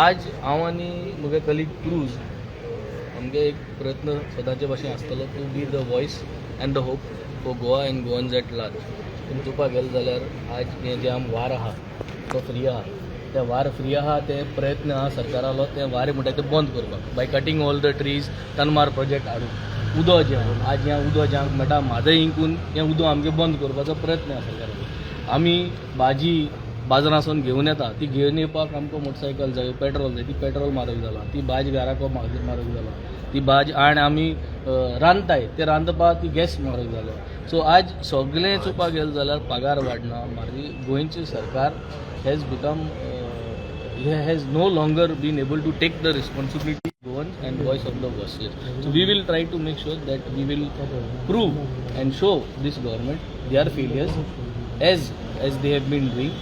आज हांव आनी म्हगे कलीग क्रूज, आमगे एक प्रयत्न सदांचे भाशेन आसतलो to be the voice and the hope for Goa and Goans at large. तुमी चोवपाक गेले जाल्यार आज हें जें आम वार आहा तो फ्री आहा. ते वार फ्री आहा, ते प्रयत्न आहा सरकारालो ते वारें म्हणटा ते बंद करपाक by cutting all the trees. Tanmar project हाडून उदक जें आहा, आज हें उदक जें आमकां मेळटा म्हादय इंकून, हें उदक आमगें बंद करपाचो प्रयत्न आहा सरकाराचो. आमी भाजी बाजारांसून घेवन येता, ती घेवन येवपाक आमकां मोटरसायकल जाय, पेट्रोल जाय. ती पेट्रोल म्हारग जाला, ती भाजी घराको म्हारग जाला. ती भाजी आनी आमी रांदताय, ते रांदपाक ती गॅस म्हारग जालो. सो आज सगळें चोवपाक गेलें जाल्यार पगार वाडना. मागीर गोंयचें सरकार has no longer been able to take the responsibility Goans and voice of the voiceless. So we will try to make sure that we will prove and show this government their failures as they have been doing.